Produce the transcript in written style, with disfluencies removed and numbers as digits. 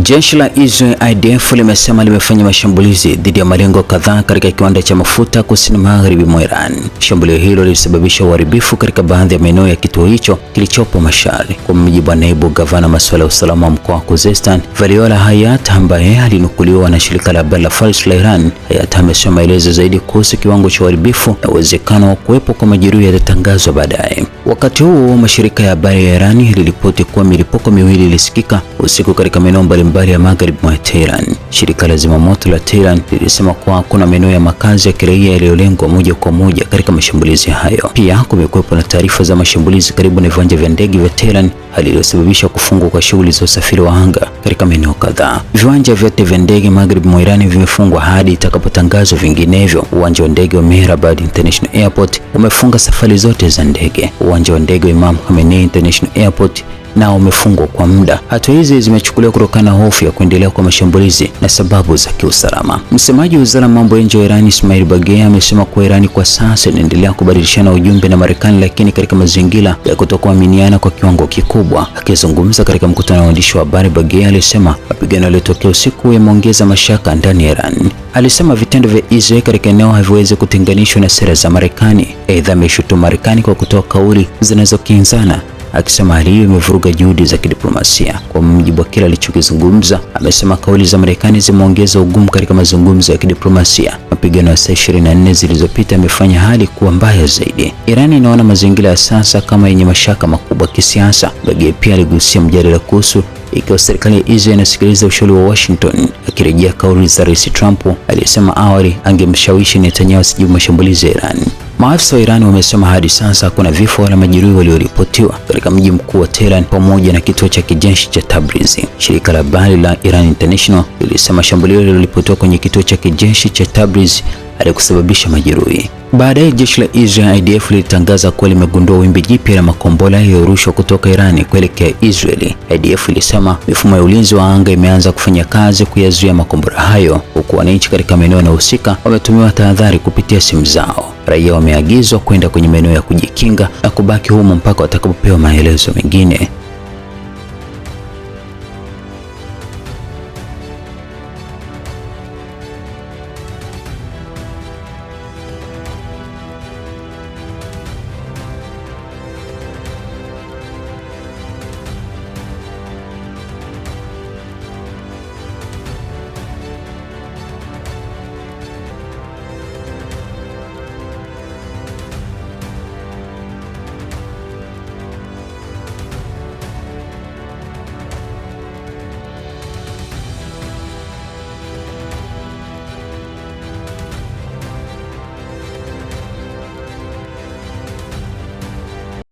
Jeshi la Israel IDF limesema limefanya mashambulizi dhidi ya malengo kadhaa katika kiwanda cha mafuta kusini magharibi mwa Iran. Shambulio hilo lilisababisha uharibifu katika baadhi ya maeneo ya kituo hicho kilichopo Mashhad. Kwa mujibu wa naibu gavana masuala ya usalama wa mkoa wa Khuzestan, Valiola Hayat, ambaye alinukuliwa na shirika la habari la Fars la Iran, Hayat amesema maelezo zaidi kuhusu kiwango cha uharibifu na uwezekano wa kuwepo kwa majeruhi yatatangazwa baadaye. Wakati huo, mashirika ya habari ya Iran yaliripoti kuwa milipuko miwili ilisikika usiku katika maeneo mbalimbali ya magharibi mwa Tehran. Shirika la zimamoto la Tehran lilisema kuwa hakuna maeneo ya makazi ya kiraia yaliyolengwa moja kwa moja katika mashambulizi hayo. Pia kumekuwepo na taarifa za mashambulizi karibu na viwanja vya ndege vya Tehran, hali iliyosababisha kufungwa kwa shughuli za usafiri wa anga katika maeneo kadhaa. Viwanja vyote vya ndege magharibi mwa Iran vimefungwa hadi itakapotangazwa vinginevyo. Uwanja wa ndege wa Mehrabad International Airport umefunga safari zote za ndege. Uwanja wa ndege wa Imam Khomeini International Airport nao umefungwa kwa muda. Hatua hizi zimechukuliwa kutokana na hofu ya kuendelea kwa mashambulizi na sababu za kiusalama. Msemaji wa Wizara ya Mambo ya Nje wa Iran, Ismail Baghei, amesema kuwa Iran kwa sasa inaendelea kubadilishana ujumbe na Marekani, lakini katika mazingira ya kutokuaminiana kwa kiwango kikubwa. Akizungumza katika mkutano wa waandishi wa habari, Baghei alisema mapigano yaliyotokea usiku yameongeza mashaka ndani ya Iran. Alisema vitendo vya Israel katika eneo haviwezi kutenganishwa na sera za Marekani. Aidha, ameshutumu Marekani kwa kutoa kauli zinazokinzana, akisema hali hiyo imevuruga juhudi za kidiplomasia. Kwa mujibu wa kile alichokizungumza, amesema kauli za Marekani zimeongeza ugumu katika mazungumzo ya kidiplomasia. Mapigano ya saa 24 zilizopita yamefanya hali kuwa mbaya zaidi. Iran inaona mazingira ya sasa kama yenye mashaka makubwa kisiasa. Baghei pia aligusia mjadala kuhusu ikiwa serikali ya Israel inasikiliza ushauri wa Washington, akirejea kauli za Rais Trump aliyesema awali angemshawishi Netanyahu asijibu mashambulizi ya Iran. Maafisa wa Iran wamesema hadi sasa kuna vifo wala majeruhi walioripotiwa katika mji mkuu wa Tehran pamoja na kituo cha kijeshi cha Tabriz. Shirika la habari la Iran International lilisema shambulio lililoripotiwa kwenye kituo cha kijeshi cha Tabriz halikusababisha majeruhi. Baadaye jeshi la Israel IDF lilitangaza kuwa limegundua wimbi jipya la makombora yaliyorushwa kutoka Iran kuelekea Israeli. IDF ilisema mifumo ya ulinzi wa anga imeanza kufanya kazi kuyazuia makombora hayo, huku wananchi katika maeneo yanayohusika wametumiwa tahadhari kupitia simu zao. Raia wameagizwa kwenda kwenye maeneo ya kujikinga na kubaki humo mpaka watakapopewa maelezo mengine.